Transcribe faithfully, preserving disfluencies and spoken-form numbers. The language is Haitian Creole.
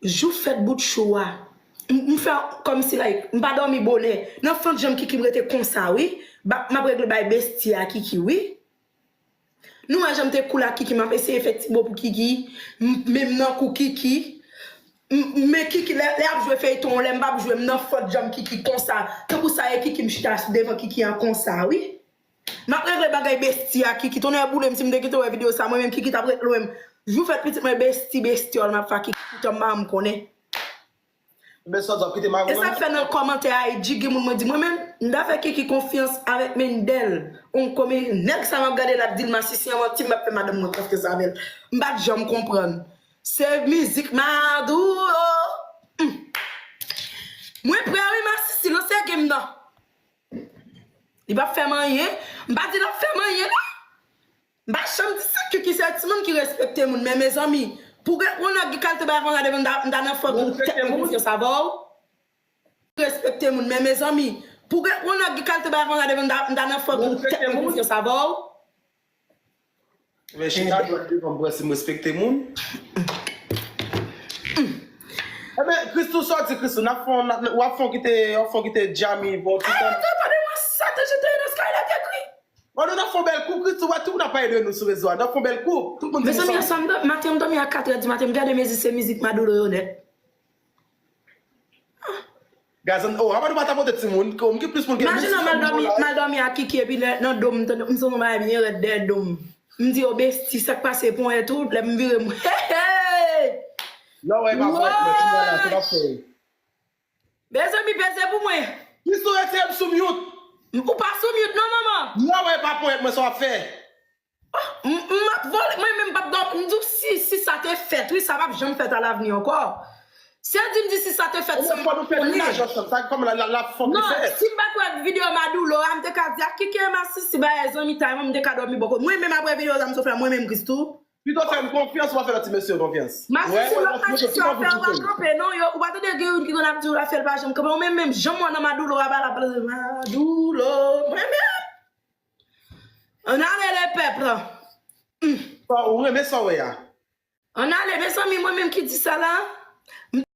Jou fèt bout chou a, m, m fè kòmsi, like, m pa dòmi bonè. Nan fant janm Kiki m rete konsa, wi. Ba, m ap regle bay besti a Kiki, wi. Nou wè jan m te cool ak Kiki, m ap eseye fè ti bo pou Kiki, m, men m nan kou Kiki. M, men Kiki, lè, lè ap jwe feyton, lè m p ap jwe, m nan fant janm Kiki konsa. Tankou sa ye Kiki, m chita devan Kiki an konsa, wi. M ap regle bagay besti a Kiki. Tonnè boule m, si m te kite w wè videyo sa, mwen menm Kiki t ap ret lwen m. Jou fèt pitit mwen besti, bestyòl, m ap fè ak Kiki toutan m pa janm konnen. Men sa w ap kite mari w. E sa k fè nan kòmantè a I G gen moun mwen di mwen menm, m ta fè Kiki konfyans avèk Mendel. On kòmi nèg sa m ap gade l ap di l masisi an manti, m ap fè madanm mwen konfyans avè l. M pa t janm konprann. Se mizik Maduro. Hmm. Mwen prè wi masisi, lanse game nan. Li p ap fè m anyen. M pa di l ap fè m anyen non. M pa janm di sa, Kiki se timoun ki respekte moun, men mezanmi, pou gen yon nèg ki kalite bay konsa devan m ta, m ta nan fòk tèt mwen konfyans avè w. Respekte moun, men mezanmi, pou gen yon nèg ki kalite bay konsa devan m ta, m ta nan fòk tèt mwen konfyans avè w. Men chita dwat devan m pou wè si m respekte moun. Ebyen, Christoo sòti, Christoo, n ap fè w, w ap fè w kite, w ap fè w kite Djami pou w ti tan. Tande mwen sa, te jete nan Skyler te kri. Bon, nou t ap fè yon bèl kou, Christoo, wè tout moun ap pale de nou sou rezo a. Nou t ap fè yon bèl kou. Tout moun di nou sa. Mezanmi, maten m dòmi a katrè di maten, m gade mezi se mizik Maduro yo nèt. Gazan, oh, avan nou pa tapote timoun, m gen plis moun gen. Imajine w m al dòmi, m al dòmi ak Kiki epi lè nan do m, m tande, m santi yon bagay byen rèd dèyè do m. M di yo besti, sa k pase ponyèt ou, lè m vire m. Hey, hey! Lè w wè e pa ponyèt mwen, kounya la, se pa fè. Mezanmi, peze pou mwen. Christoo retire m sou mute. Ou pa sou mute non, manman. Lè w wè e pa ponyèt mwen, sa w ap fè. M, m ap vole, mwen menm m p ap dòmi. M di w si, si sa te fèt, wi, sa p ap janm fèt alavni ankò. Se di m di si sa te fèt san m pa konnen. Sa kòm la, la, la fòk li fè. Non, si m pa t wè videyo Maduro a, m te ka di a Kiki e masisi bagay zanmitay mwen, m te ka dòmi bò kote. Mwen menm apre videyo sa m sot fè, mwen menm Christoo. Pito fè m konfyans, ou pa fè lòt ti mesye yo konfyans. Masisi, lòt masisi yo ap fè yo pa kanpe non, yo, ou pa tande gen youn ki konn ap di w l ap fè l pa janm kanpe. Ou menm menm, janm wè nan Maduro a, ba l ap pale Maduro. Mwen menm. Ann ale lepèp. Ou renmen sa w wè a. Ann ale, mezanmi, mwen menm ki di sa la.